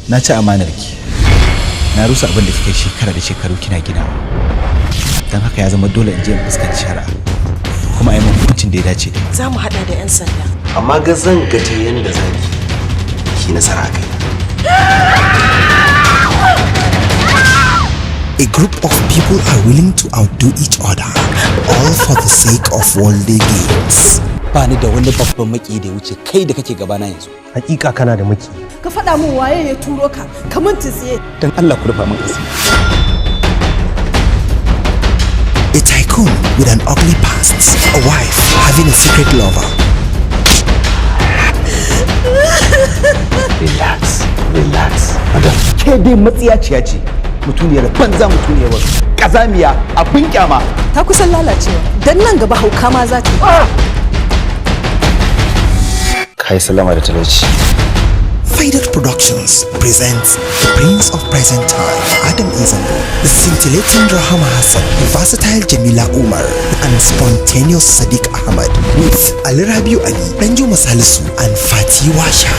Na ci amanar ki, na rusa abin da kika yi shekara da shekaru kina ginawa. Don haka ya zama dole in je in fuskanci shari'a kuma a yi min hukuncin da ya dace da ni. Za mu haɗa da 'yan sanda. Amma ga zan ga ta yanda zaki ki nasara a kai. A group of people are willing to outdo each other, all for the sake of worldly gains. Ba ni da wani babban maki da ya wuce kai da kake gabana yanzu. Hakika kana da maki. Ka faɗa min waye ya turo ka, ka mun tsiye. Don Allah ku rufa min asiri. A tycoon with an ugly past, a wife having a secret lover. Relax, relax, madam. Ke dai matsiyaciya ce, mutuniyar banza, mutuniyar wasu, kazamiya, abin kyama. Ta kusan lalacewa, dan nan gaba hauka ma za ta yi. Kai sallama da talauci. Faded Productions presents the Prince of Present Time, Adam A Zango, the scintillating Rahama Hassan, the versatile Jamila Umar, and spontaneous Sadiq Ahmad with Ali Rabiu Ali, Danjuma Salisu, and Fati Washa.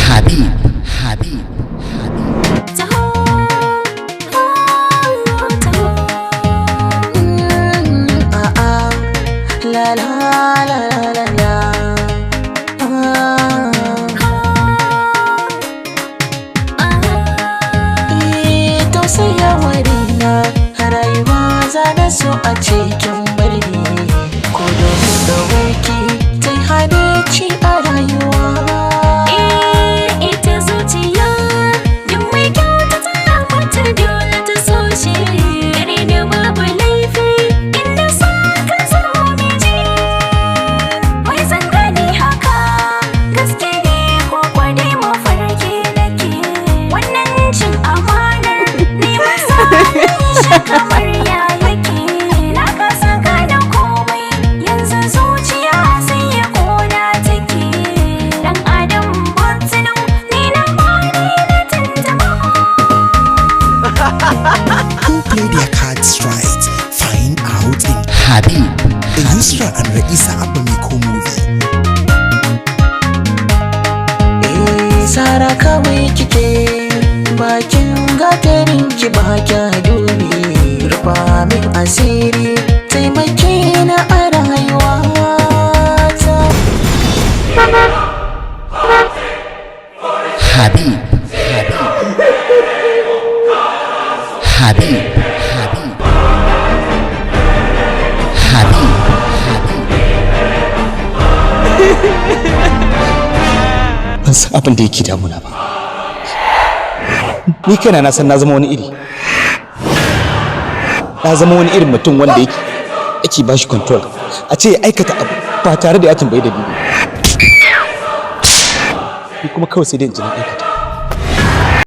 Habib, Habib, Habib. La la la la la la. Tausaya wa raina, rayuwa za na so a cikin birni, ko domin ɗawarki ta yi habaici a rayuwa. Ita zuciya duk mai kyautata mata dole ta so shi. Gare ni babu laifi inda sa ka zama miji. Wai zan gani haka gaske ne ko kwa dai mafarki nake? Wannan cin amanar ne masa shi kamar ya yake. Na kasa gane komai yanzu, zuciya sai ya kona take. Dan adam butulu ni na mani na tantama. Who play their cards right? Find out in Habib, a Yusra and Raisa Abba Miko movie. Eh, sara kawai kike bakin gatarin ki, ba kya dubi. Rufa min asiri, taimake na a rayuwa ta. Habib, Habib, Habib, Habib, Habib, Habib. Ban san abin da yake damuna ba. Ni kaina na san na zama wani iri, na zama wani irin mutum wanda yake ake ba shi control, a ce ya aikata abu ba tare da ya tambayi dalili. Ni kuma kawai sai dai in ji na aikata.